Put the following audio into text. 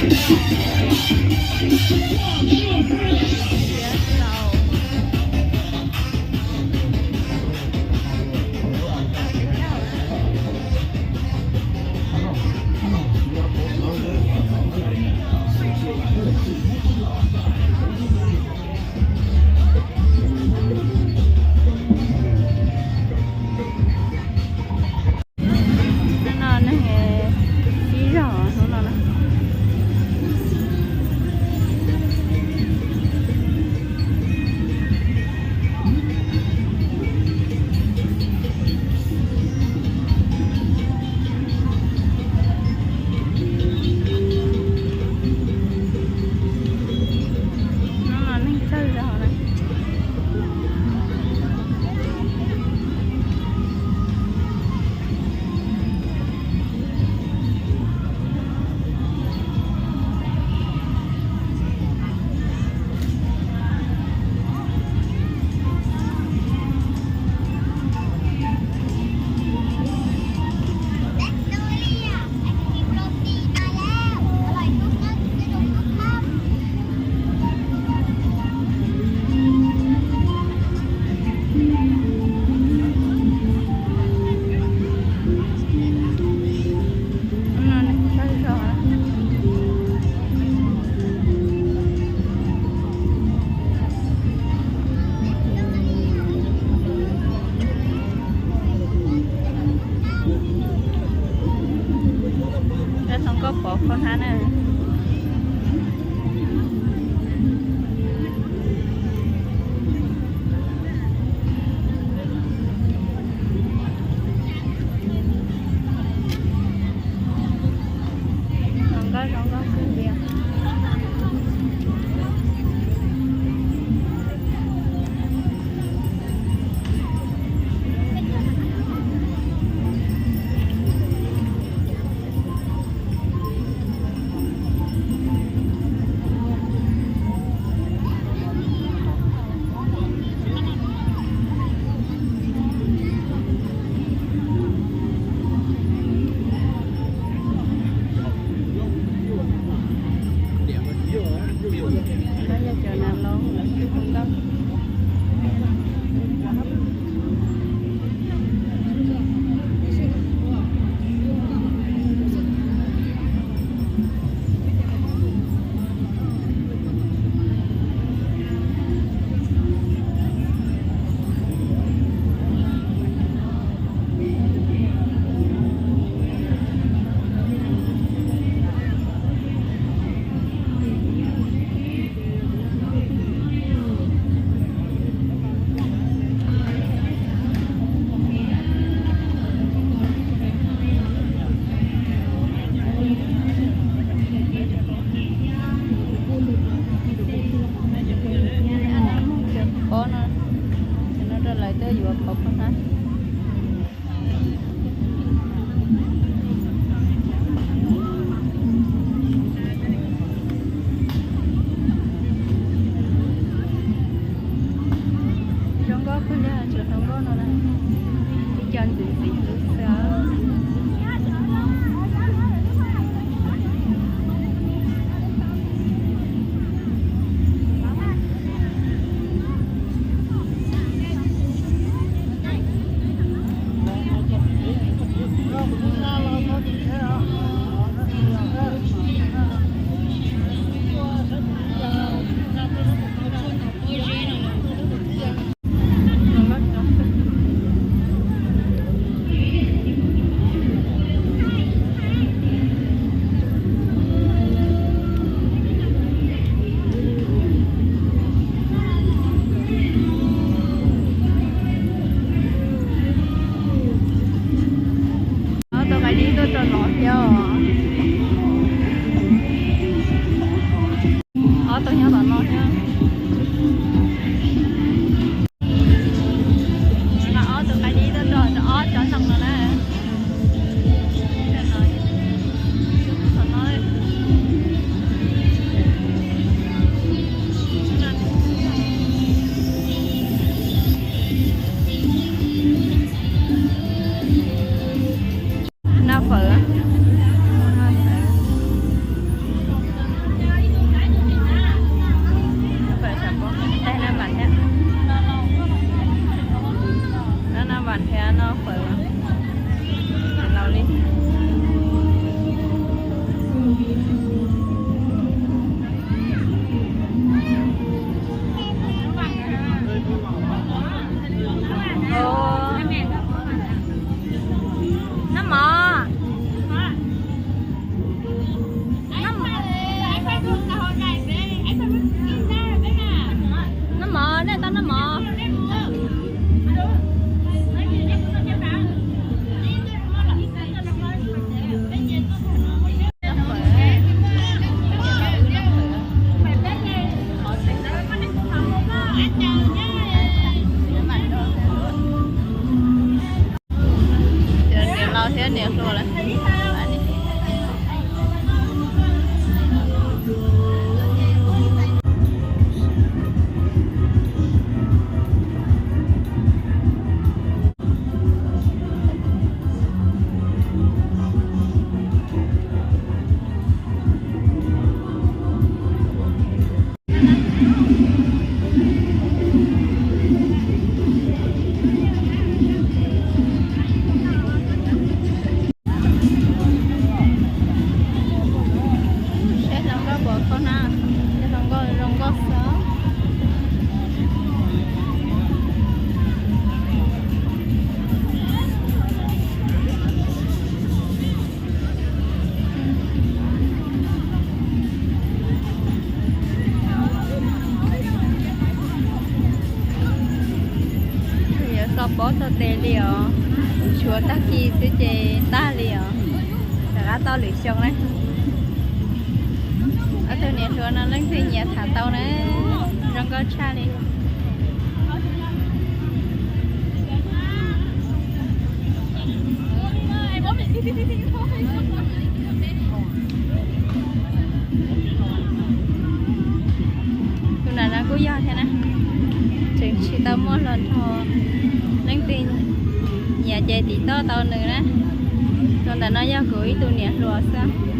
Hnub no neeg sib zog hnub no na. Hnub no neeg tsawg zog na. Cov hluas nkauj pov khau hnab na. Zoo nkauj zoo nkauj kawg li. Ob txog tes li os, tshuav tag kis xwb ces tag li os. Rov qab tau lwm xyoo na. Ob tug niam hluas no leej twg nyiam tham tau na, zoo nkauj tshaj li. Tus nram no kuj yog thiab na, tseem tsis tau muaj hluas nraug. Leej twg nyiam ces tim toj tau nws na. Tus ntawm no yog kuv ib tug niam hluas xwb.